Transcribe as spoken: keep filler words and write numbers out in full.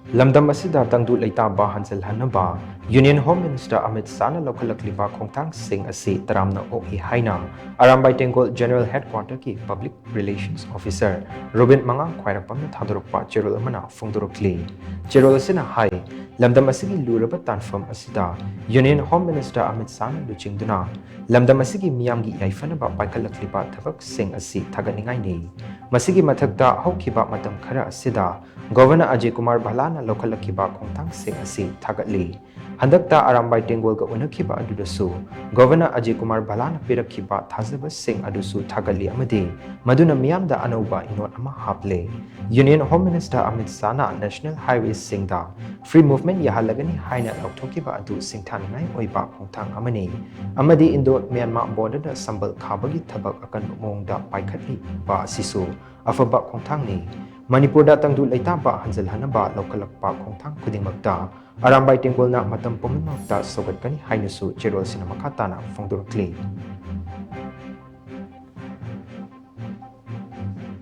ꯂꯝꯗꯝ ꯑꯁꯤꯗ ꯇꯪꯗꯨ ꯂꯩꯇꯥꯕ ꯍꯟꯖꯤꯜꯍꯟꯅꯕ Union Home Minister ꯑꯃꯤꯠ ꯁꯥꯍꯅ ꯂꯧꯈꯠꯂꯛꯂꯤꯕ ꯈꯣꯡꯊꯥꯡꯁꯤꯡ ꯑꯁꯤ ꯇꯔꯥꯝꯅ ꯑꯣꯛꯏ ꯍꯥꯏꯅ ꯑꯔꯥꯝꯕꯥꯏ ꯇꯦꯡꯒꯣꯜ General Headquarter ꯒꯤ Public Relations Officer ꯔꯣꯕꯤꯟ ꯃꯉꯥꯡ ꯈ꯭ꯋꯥꯏꯔꯥꯛꯄꯝꯅ ꯊꯥꯗꯣꯔꯛꯄ ꯆꯦꯔꯣꯜ ꯑꯃꯅ ꯐꯣꯡꯗꯣꯔꯛꯂꯤ꯫ ꯆꯦꯔꯣꯜ ꯑꯁꯤꯅ ꯍꯥꯏ, ꯂꯝꯗꯝ ꯑꯁꯤꯒꯤ ꯂꯨꯔꯕ ꯇꯥꯟꯐꯝ ꯑꯁꯤꯗ Union Home Minister ꯑꯃꯤꯠ ꯁꯥꯍꯅ ꯂꯨꯆꯤꯡꯗꯨꯅ ꯂꯝꯗꯝ ꯑꯁꯤꯒꯤ ꯃꯤꯌꯥꯝꯒꯤ ꯌꯥꯏꯐꯅꯕ ꯄꯥꯏꯈꯠꯂꯛꯂꯤꯕ ꯊꯕꯛꯁꯤꯡ ꯑꯁꯤ ꯊꯥꯒꯠꯅꯤꯡꯉꯥꯏꯅꯤ꯫ ꯃꯁꯤꯒꯤ ꯃꯊꯛꯇ ꯍꯧꯈꯤꯕ ꯃꯇꯝ ꯈꯔ ꯑꯁꯤꯗ Governor ꯑꯖꯌ ꯀꯨꯃꯥꯔ ꯚꯜꯂꯥꯅ ꯂꯧꯈꯠꯂꯛꯈꯤꯕ ꯈꯣꯡꯊꯥꯡꯁꯤꯡ ꯑꯁꯤ ꯊꯥꯒꯠꯂꯤ꯫ ꯍꯟꯗꯛꯇ ꯑꯔꯥꯝꯕꯥꯏ ꯇꯦꯡꯒꯣꯜꯒ ꯎꯅꯈꯤꯕ ꯑꯗꯨꯗꯁꯨ Governor ꯑꯖꯌ ꯀꯨꯃꯥꯔ ꯚꯜꯂꯥꯅ ꯄꯤꯔꯛꯈꯤꯕ ꯊꯥꯖꯕꯁꯤꯡ ꯑꯗꯨꯁꯨ ꯊꯥꯒꯠꯂꯤ ꯑꯃꯗꯤ ꯃꯗꯨꯅ ꯃꯤꯌꯥꯝꯗ ꯑꯅꯧꯕ ꯏꯅꯣꯠ ꯑꯃ ꯍꯥꯞꯂꯦ꯫ Union Home Minister Amit ꯁꯥꯍꯅ National Highway ꯁꯤꯡꯗ Free Movement ꯌꯥꯍꯜꯂꯒꯅꯤ ꯍꯥꯏꯅ ꯂꯥꯎꯊꯣꯛꯈꯤꯕ ꯑꯗꯨ ꯁꯤꯡꯊꯥꯅꯤꯡꯉꯥꯏ ꯑꯣꯏꯕ ꯈꯣꯡꯊꯥꯡ ꯑꯃꯅꯤ ꯑꯃꯗꯤ Indo Myanmar border ꯗ ꯁꯝꯕꯜ ꯈꯥꯕꯒꯤ ꯊꯕꯛ ꯑꯀꯟꯕ ꯃꯑꯣꯡꯗ ꯄꯥꯏꯈꯠꯂꯤꯕ ꯑꯁꯤꯁꯨ ꯑꯐꯕ ꯈꯣꯡꯊꯥꯡꯅꯤ꯫ ꯃꯅꯤꯄꯨꯔꯗ ꯇꯪꯗꯨ ꯂꯩꯇꯥꯕ ꯍꯟꯖꯤꯜꯍꯟꯅꯕ ꯂꯧꯈꯠꯂꯛꯄ ꯈꯣꯡꯊꯥꯡ ꯈꯨꯗꯤꯡꯃꯛꯇ ꯑꯔꯥꯝꯕꯥꯏ ꯇꯦꯡꯒꯣꯜꯅ ꯃꯇꯝ ꯄꯨꯝꯅꯃꯛꯇ ꯁꯧꯒꯠꯀꯅꯤ ꯍꯥꯏꯅꯁꯨ ꯆꯦꯔꯣꯜꯁꯤꯅ ꯃꯈꯥ ꯇꯥꯅ ꯐꯣꯡꯗꯣꯔꯛꯂꯤ꯫